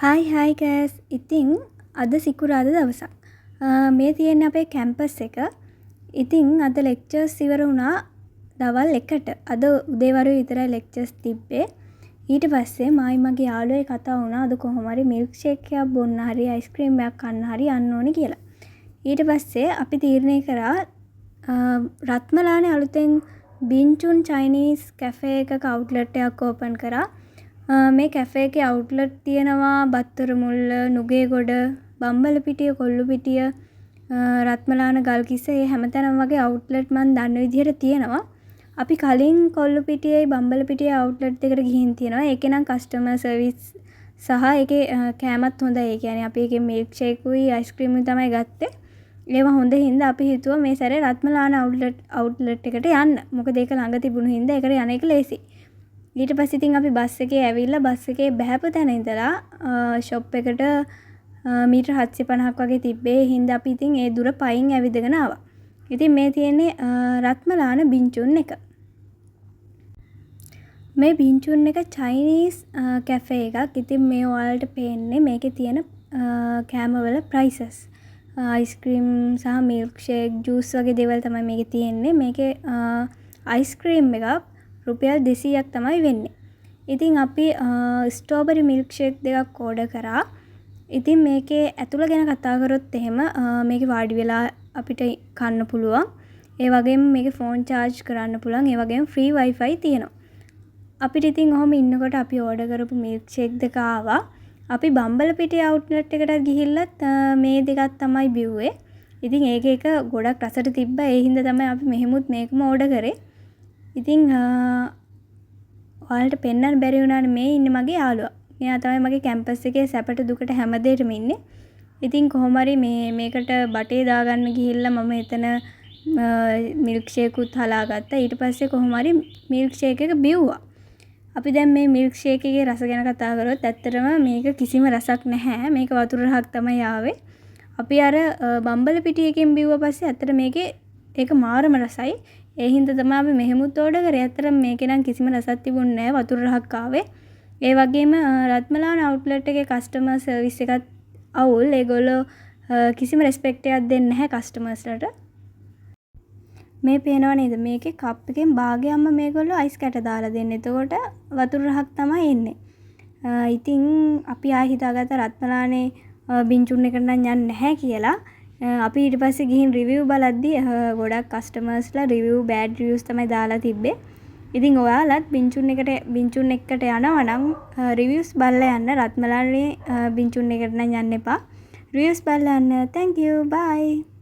Hi hi guys, ඉතින් අද සිකුරාදා දවසක්. මේ තියෙන්නේ අපේ කැම්පස් එක. ඉතින් අද ලෙක්චර්ස් ඉවර වුණා දවල් 1ට. අද උදේ වරුවේ විතරයි ලෙක්චර්ස් තිබ්බේ. ඊට පස්සේ මායි මගේ යාළුවයි කතා වුණා අද කොහොම හරි මිල්ක් ෂේක් එකක් බොන්න හරි අයිස්ක්‍රීම් එකක් කන්න හරි යන්න ඕනේ කියලා. ඊට පස්සේ අපි තීරණය කරා රත්මලානේ අලුතෙන් බින්චුන් චයිනීස් කැෆේ එකක අවුට්ලට් එකක් ඕපන් කරා. මේ කැෆේ එකේ අවුට්ලට් තියෙනවා බත්තරමුල්ල, නුගේගොඩ, බම්බලපිටිය, කොල්ලුපිටිය, රත්මලාන ගල්කිස්ස, ඒ හැමතැනම වගේ අවුට්ලට් මං දන්න විදිහට තියෙනවා. අපි කලින් කොල්ලුපිටියේ බම්බලපිටියේ අවුට්ලට් දෙකට ගිහින් තියෙනවා. ඒකේ නම් කස්ටමර් සර්විස් සහ ඒකේ කෑමත් හොඳයි. ඒ කියන්නේ අපි ඒකෙන් මිල්ක් ෂේකුයි අයිස්ක්‍රීමුයි තමයි ගත්තේ. ඒවා හොඳ හින්දා අපි හිතුවා මේ සැරේ රත්මලාන අවුට්ලට් එකට යන්න. මොකද ඒක ළඟ තිබුණු හින්දා ඒකට යන එක ලේසියි. ඊට පස්සේ ඉතින් අපි බස් එකේ ඇවිල්ලා බස් එකේ බැහැපු තැන ඉඳලා ෂොප් එකට මීටර 750ක් වගේ තිබ්බේ. ඒ හින්දා අපි ඉතින් ඒ දුර පයින් ඇවිදගෙන ආවා. ඉතින් මේ තියෙන්නේ රත්මලාන බින්චුන් එක. මේ බින්චුන් එක චයිනීස් කැෆේ එකක්. ඉතින් මේ ඔයාලට පේන්නේ මේකේ තියෙන කෑමවල ප්‍රයිසස්. අයිස්ක්‍රීම් සහ මිල්ක් ෂේක්, ජූස් වගේ දේවල් තමයි මේකේ තියෙන්නේ. මේකේ අයිස්ක්‍රීම් එකක් රුපියල් 200ක් තමයි වෙන්නේ. ඉතින් අපි ස්ට්‍රෝබෙරි මිල්ක් ෂේක් දෙකක් ඕඩර් කරා. ඉතින් මේකේ ඇතුළ ගැන කතා කරොත් එහෙම, මේකේ වාඩි වෙලා අපිට කන්න පුළුවන්. ඒ වගේම මේකේ ෆෝන් චාර්ජ් කරන්න පුළුවන්. ඒ වගේම ෆ්‍රී වයිෆයි තියෙනවා. අපිට ඉතින් ඔහොම ඉන්නකොට අපි ඕඩර් කරපු මිල්ක් ෂේක් දෙක ආවා. අපි බම්බලපිටිය අවුට්ලට් එකටත් ගිහිල්ලත් මේ දෙකක් තමයි බිව්වේ. ඉතින් ඒක එක ගොඩක් රසට තිබ්බා. ඒ හින්දා තමයි අපි මෙහෙමුත් මේකම ඕඩර් කරේ. ඉතින් ඔයාලට පෙන්නන්න බැරි වුණානේ, මේ ඉන්නේ මගේ යාළුවා. මෙයා තමයි මගේ කැම්පස් එකේ සැපට දුකට හැම දෙයකටම ඉන්නේ. ඉතින් කොහොම හරි මේ මේකට බටේ දාගන්න ගිහිල්ලා මම එතන මිල්ක් ෂේකුත් හලාගත්තා. ඊට පස්සේ කොහොම හරි මිල්ක් ෂේක් එක බිව්වා. අපි දැන් මේ මිල්ක් ෂේක් එකේ රස ගැන කතා කරොත්, ඇත්තටම මේක කිසිම රසක් නැහැ. මේක වතුර රහක් තමයි ආවේ. අපි අර බම්බලපිටිය එකෙන් බිව්ව පස්සේ ඇත්තට මේකේ ඒක මාරම රසයි. ඒ හින්දා තමයි අපි මෙහෙමුත් ඕඩර් කරේ. ඇත්තටම මේකේ නම් කිසිම රසක් තිබුණේ නෑ. වතුර රහක් ආවේ. ඒ වගේම රත්මලාන අවුට්ලට් එකේ කස්ටමර් සර්විස් එකත් අවුල්. ඒගොල්ලෝ කිසිම රෙස්පෙක්ට් එකක් දෙන්නේ නැහැ කස්ටමර්ස්ලට. මේ පේනව නේද, මේකේ කප් එකෙන් භාගයක්ම මේගොල්ලෝ අයිස් කැට දාලා දෙන්නේ. එතකොට වතුර රහක් තමයි එන්නේ. ඉතින් අපි ආයෙ හිතාගත්තා රත්මලානේ බින්චුන් එකට නම් යන්නේ නැහැ කියලා. අපි ඊට පස්සේ ගිහින් රිවිව් බලද්දි ගොඩක් කස්ටමර්ස්ලා රිවිව්, බෑඩ් රිවිව්ස් තමයි දාලා තිබ්බේ. ඉතින් ඔයාලත් බින්චුන් එකට යනවා නම් රිවිව්ස් බලලා යන්න. රත්මලානේ බින්චුන් එකට නම් යන්න එපා. රිවිව්ස් බලලා යන්න. Thank you, bye.